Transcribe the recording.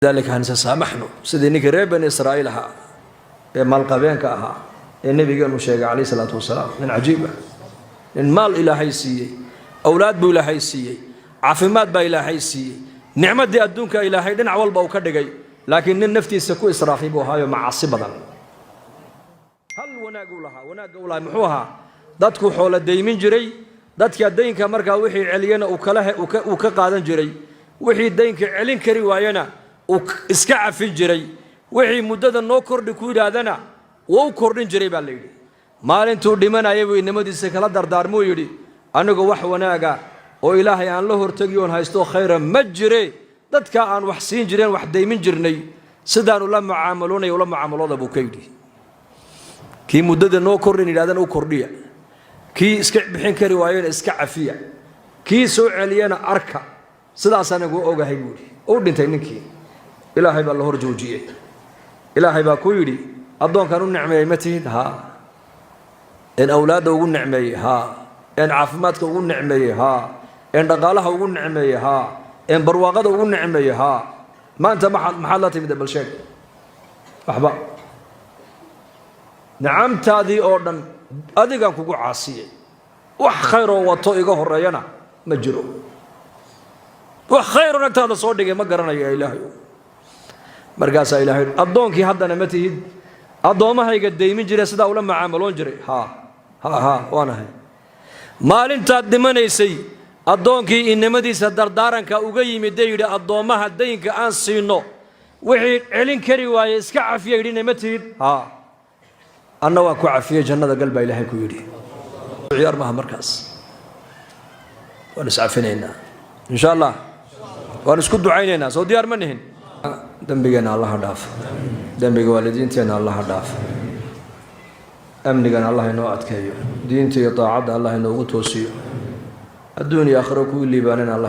Dalika hanse saamaxno, sidii ninkii reer Bani Israa'iil ahaa ee maalqabeenka ahaa ee nabigeenu sheegay calayh isalaatu wasalaam. Nin cajiib ah, nin maal Ilaahay siiyey, awlaad buu Ilaahay siiyey, caafimaad baa Ilaahay siiyey, nicmadii adduunka Ilaahay dhinac walba uu ka dhigay, laakiin nin naftiisa ku israafay buu ahaayo macaasi badan. Hal wanaag uu lahaa, wanaagga uu lahaa muxuu ahaa? Dadku xoolo daymin jiray. Dadka daynka markaa wixii celiyana uu ka qaadan jiray, wixii daynka celin kari waayana uu iska cafin jiray, wixii muddada noo kordhi ku yidhaahdana wuu u kordhin jiray baa la yidhi. Maalintuu dhimanaya buu inamadiisa kala dardaarmuu yidhi: "Anigu wax wanaaga oo Ilaahay aan la hortegi oon haysto khayra ma jire. Dadka aan wax siin jireen, wax daymin jirnay, sidaanu la mucaamaloonaya ula mucaamalooda," buu ka yidhi. "Kii muddada noo kordhin yidhahdana u kordhiya, kii iska bixin kari waayona iska cafiya, kii soo celiyana arka. Sidaasaan igu ogahay," buu yidhi. U dhintay ninkii. Ilaahay baa la hor joojiyey. Ilaahay baa ku yidhi: "Addoonkan u nicmeeyey ma tihid? Haa. Een awlaadda ugu nicmeeyey? Haa. Een caafimaadka ugu nicmeeyey? Haa. Een dhaqaalaha ugu nicmeeyey? Haa. Een barwaaqada ugu nicmeeyey? Haa. Maanta maxaad la timid? Bal sheeg." "Waxba. Nicamtaadii oo dhan adigaan kugu caasiyey. Wax khayroo wato iga horeeyana ma jiro. Wax khayroon agtaada soo dhigay ma garanayo, Ilaahay." Markaasaa Ilahay: "Addoonkii haddana ma tihid addoommahayga daymin jire, sidaa ula macaamaloon jiray?" "Haa, ha, ha, waanahay." "Maalintaad dhimanaysay addoonkii inamadiisa dardaaranka uga yimid dee yidhi addoommaha daynka aan siino wixii celin kari waaye iska cafiya yidhina ma tihid? Haa. Anna waan ku cafiyey, jannada gal," baa Ilaahay ku yidhi. Ciyaar maaha markaas. Waan iscafinaynaa, insha Allah, waan isku ducaynaynaa. Soo diyaar ma nihin? Dembigeenna Allaha dhaaf, dembiga waalidiinteenna Allaha dhaaf, amnigana Allah inoo adkeeyo, diinta iyo daacadda Allah inoogu toosiyo, adduun iyo aakhiro kuwii liibaanana Allah.